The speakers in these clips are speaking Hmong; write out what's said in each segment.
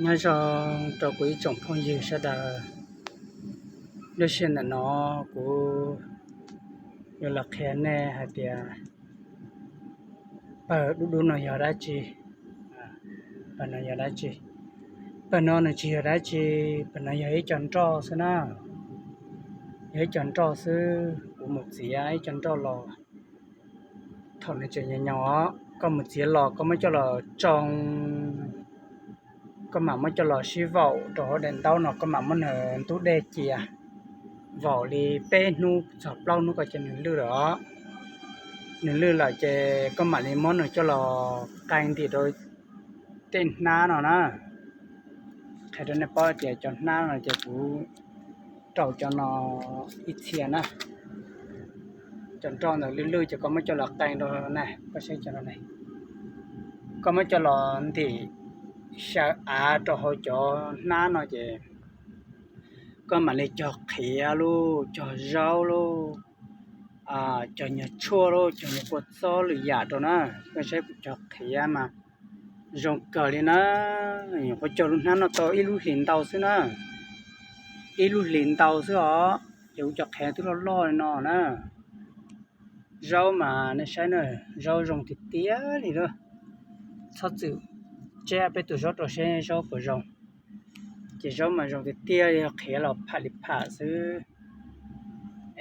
Nyob zoo rau kuv ib tsoom phooj ywg sawv daws. Lub sij hawm ntawm no kuv yuav los qhia nej hais tias pawg dub dub no yog dab tsi. Pawg no yog dab tsi? Pawg no nws tsis yog dab tsi, pawg no yog ib co nroj xwb na. Yog ib co nroj xwb, kuv mus txiav ib co nroj los. Thaum nws tseem nyoos nyoos os, koj mus txiav los koj muab coj los tsoo, koj mam muab coj los sib vaum rau hauv daim ntaub no, koj mam muab nws ntub dej cia vaum li peb hnub txog plaub hnub ko ces nws lwj lawm os. Nws lwj lawm ces koj mam li muab nws coj los qee ntim rau tej hnab no na. Qhia rau nej paub tias cov hnab no ces kuv rau cov no ib txhia na. Cov nroj ntawd lwj lwj ces koj muab coj los qee rau na, koj saib cov no ne. Koj muab coj los ntim xyaw av rau hauv cov hnab no ces koj mam li cog qhiav lauj, cog zaub lauj, cog nyuag tshuaj lauj, cog nyuag kua txob lwm yam rau na. Koj saib kuv cog qhiav mas zoo kawg li na. Nyuam qhuav cog lub hnab no tau ib lub hlis ntau xwb na, ib lub hlis ntau xwb os, ces kuv cov qhiav twb loj loj li no na. Zaub mas nej saib na, zaub zoo tiag tiag li lauj. Txhob txwm tseb peb tus zaub rau seb zaub puas zoo. Ces zaub mas zoo tiag tiag li, qhiav los pham li pham xwb.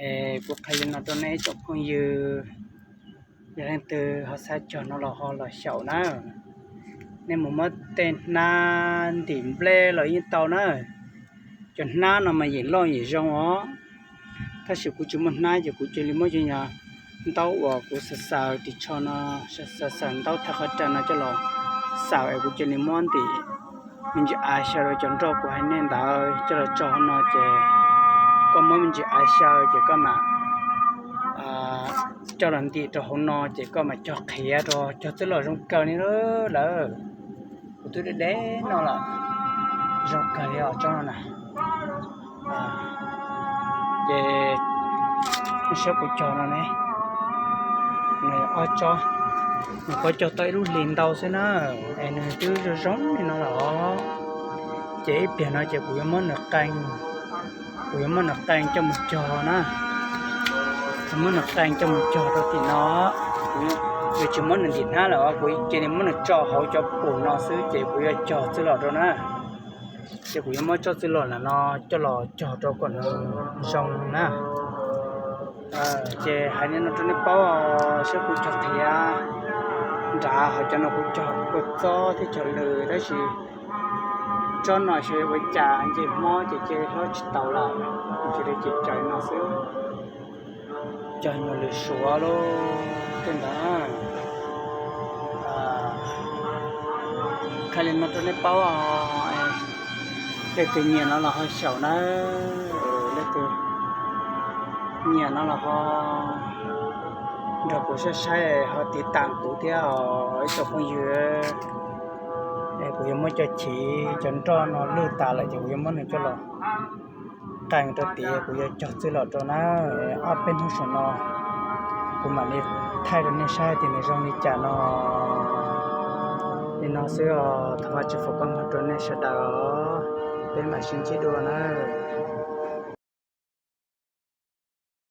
Es kuv qhia li no rau nej ib tsoom phooj ywg, yog leej twg ho xav cog no los ho los xyaum na. Nej mus muab tej hnab ntim nplej los yeej tau na. Cov hnab no mas yim loj yim zoo os, tab sis kuv tsis muaj hnab ces kuv cia li muab cov ntaub uas kuv xaws xaws ris tsho no, xaws xaws ntaub thaj qhov ras no coj los xaws es kuv cia li muab ntim me ntsis av xyaw rau cov nroj kuv hais nej ntawd coj los tso hauv no ces koj muab me ntsis av xyaw ces koj mam coj los ntim rau hauv no ces koj mam cog qhiav rau, cog txwj lom zoo kawg li lawm. Kuv twb deb deb no lawm, zoo kawg li os tsob no na. Ces nej saib kuv cog no ne, nws ob tsob, nws kuv cog tau ib lub hlis ntau xwb na, es nws twb zoo zoo li no lawm os. Ces ib pliag no ces kuv yuav muab nws qee, kuv yuav muab nws qee coj mus cog na. Kuv muab nws qee coj mus cog rau tim no, kuv tsis muab nws ntim hnab lawm os, kuv cia li muab nws tso hauv cov pum no xwb ces kuv yuav cog txwj lom rau na. Ces kuv yuav muab tsob txwj lom ntawm no coj los cog rau kom nws zoo na. Ces hais li no rau nej paub, saib kuv cog qhiav nrad ho cov no kuv cog kua txob thiab cog lwm tab sis tsob no xyov ua cas nce hmo ces cia li hlob tsis taus lawm, ces li ces cog li no xwb. Cog nyuag lwm suav lauj tej ntawd. Qhia li no rau nej paub, leej twg nyiam no los ho xyaum na, leej twg nyiam no los ho nrog kuv saib saib ho tiv tas kuv thiab os ib tsoom phooj ywg. Kuv yuav muab cov chiv cov nroj no lwj tas lawm ces kuv yuav muab nws coj los qee rau tiav, kuv yuav cog txwj lom rau na. Ob peb hnub saum no kuv mam li thaij rau nej saib tias nws zoo li cas no. Li no xwb os, thov Vajtswv foom koob hmoov rau nej sawv daws os. Peb mam sib ntsib dua nawb.